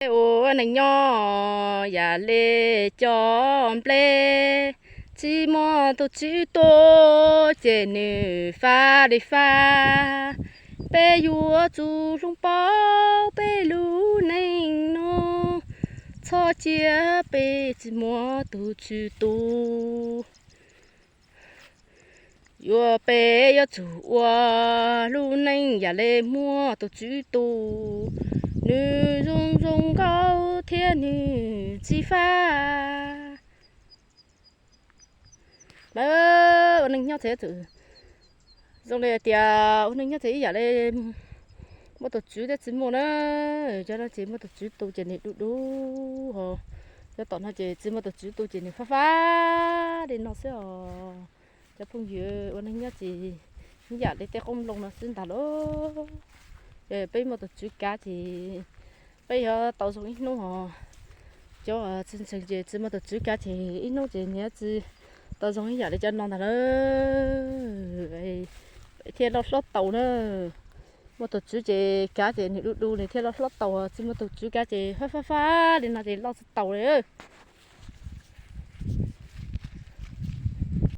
Ua neej nyob yam li cov nplej, tsis muaj tus tswv tu ces nws fab li fab. Peb yuav tsum hlub paub peb lub neej no, txhob cia peb tsis muaj tus tswv tu. Yuav peb yuav tsum ua lub neej yam li muaj tus tswv tu, nws zoo zoo nkauj thiab nws tsis fab. Lawv ua neej nyob txawm zoo li tias ua neej nyob txawm ib yam li muaj tus tswv thiab tsis muaj na. Cov no ces muaj tus tswv tu ces nws du du ho, cov tom no ces tsis muaj tus tswv tu ces nws fab fab li no xwb os. Cov phooj ywg, ua neej nyob ces ib yam li tej qoob loo no xwb ntag lauj. Peb muaj tus tswv kav ces peb yuav tau zoo ib hnub os. Cov tsis ntseeg ces tsis muaj tus tswv kav ces ib hnub ces nws tsis tau zoo ib yam li cov no ntag na. Thiaj loj hlob tau na. Muaj tus tswv ces kav ces nws du du nws thiaj loj hlob tau, tsis muaj tus tswv kav ces fab fab fab li no ces loj tsis tau li.